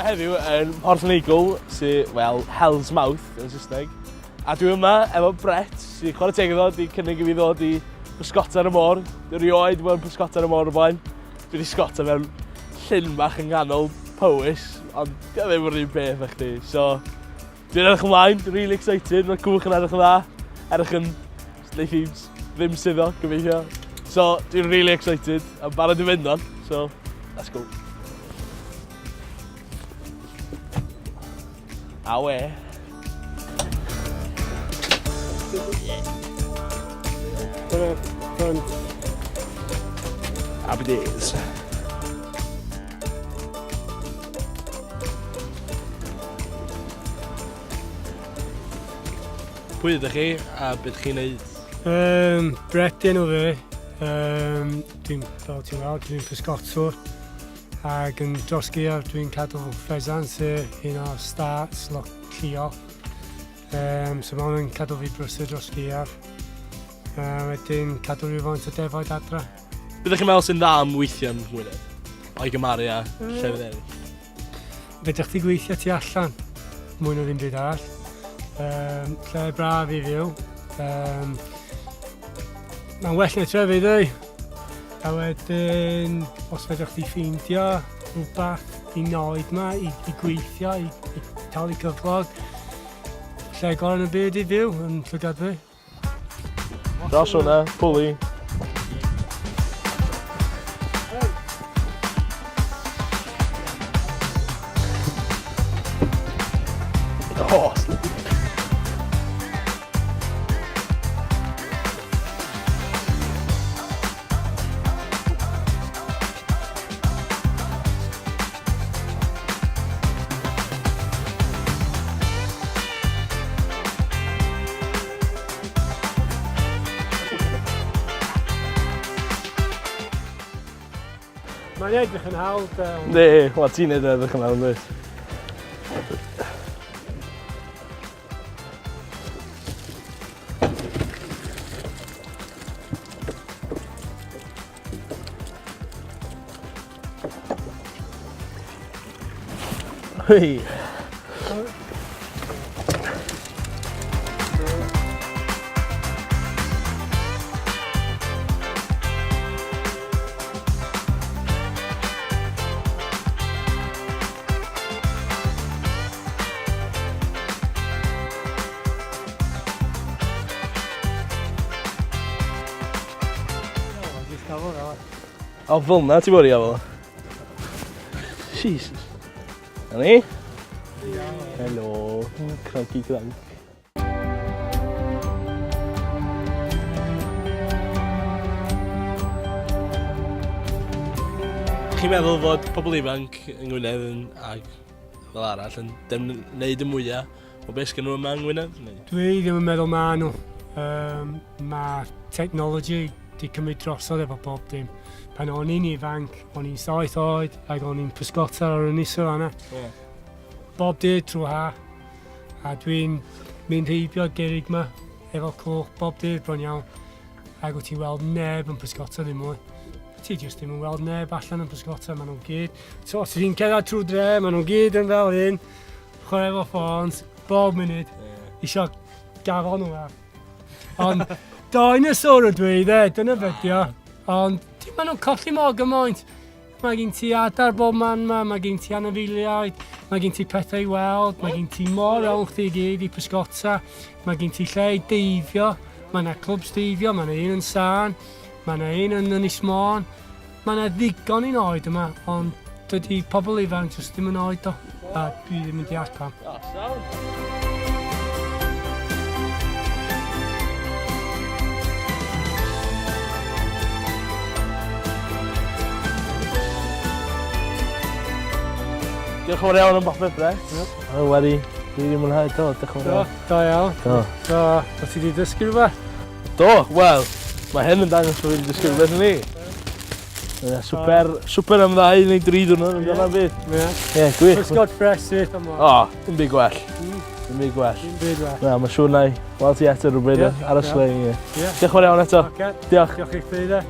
yma heddiw yn Porth Neigwl, sy, wel, Hell's Mouth yn Saesneg. A dwi yma efo Brett, sy'n chwarae teg iddo, di cynnig i fi ddod i bysgota ar y môr. Dwi rioed wedi pysgota ar y môr o'r blaen. Dwi wedi sgota mewn llyn bach yng nghanol Powys, ond di o ddim yr un peth â chdi. So, Dwi'n edrych ymlaen, dwi'n really excited, mae'r cwch yn edrych yn dda, edrych yn, wneith hi ddim suddo, gobeithio. So, dwi'n really excited, a barod i fynd on, so, let's go. Awe. Happy days. Pwy ydych chi a beth chi'n neud? Um, Brett enw fi. Um, dwi'n, fel ti'n weld, dwi'n pysgotwr. Ac yn dros gaeaf dwi'n cadw ffesant, un o'r starts lot lleol. Um, so mae hwn yn cadw fi brysur dros gaeaf. A wedyn cadw rhywfaint o defaid adra. Be ydych chi'n meddwl sy'n dda am weithio yn Ngwynedd? O'i gymaru â llefydd eraill? Fedrwch chi gweithio tu allan, mwy na ddim byd arall. Um, lle braf i fyw. Um, Mae'n well na trefi, dwi. A wedyn, os fedrwch chi ffeindio rhywbeth i noed ma, i, i gweithio, i, i talu cyflog, lle gorau yn y byd i fyw yn llygad fi. Dros hwnna, pwli. Oh, Mae'n edrych yn hawdd. Ne, wel ti'n neud edrych yn hawdd, dwyt? Hei. O, fel na ti bod i afel? Jesus. Na ni? Helo, cranky crank. Chi'n meddwl fod pobl ifanc yng Ngwynedd yn, ag fel arall yn wneud y mwyaf o beth sgyn nhw yma yng Ngwynedd? Neu? Dwi ddim yn meddwl ma nhw. Um, mae technology di cymryd drosodd efo bob dim. Pan o'n i'n ifanc, o'n i'n saith oed ac o'n i'n pysgota ar yr ynys yna. Yeah. Bob dydd trwy ha. A dwi'n mynd heibio gerig ma efo cwch bob dydd bron iawn. Ac wyt ti'n weld neb yn pysgota ddim mwy. Ti jyst ddim yn weld neb allan yn pysgota, maen nhw'n gyd. So, os ti'n cerdded trwy dre, maen nhw'n gyd yn fel hyn, chwarae efo ffôns, bob munud, yeah. isio gafel nhw ar. Ond dinosaur ydw i dde, dyna beth dio. Ond ti maen nhw'n colli mor gymaint. Mae gen ti adar bob man ma, mae gen ti anifeiliaid, mae gen ti pethau i weld, mae gen ti môr rownd chdi i gyd i pysgota, mae gen ti lle i deifio, mae yna clwbs deifio, mae yna un yn Sarn, mae yna un yn Ynys Môn. Mae yna ddigon i'n oed yma, ond dydy pobl ifanc jyst ddim yn oed o, a dwi ddim yn deall pam. Oh, sound. Diolch yn fawr iawn am bopeth, Brett. Yep. O, wedi, dwi wedi mwynhau, do, diolch yn fawr iawn. Do, da iawn. Do. Do, o ti wedi dysgu rhywbeth? Do, wel, mae hyn yn dangos bod fi wedi dysgu rhywbeth i ni. Ie, swper, swper am ddau neu dri diwrnod yn gyda'n byd. Ie. Ie, gwych. Pysgod ffres syth am O, dim byd gwell. Dim byd gwell. Dim byd gwell. Na, mae'n siŵr na i weld ti eto rhywbryd ar y slei. Ie. Ie. Diolch yn fawr iawn eto. Ocê. Diolch. Diolch i chdi de.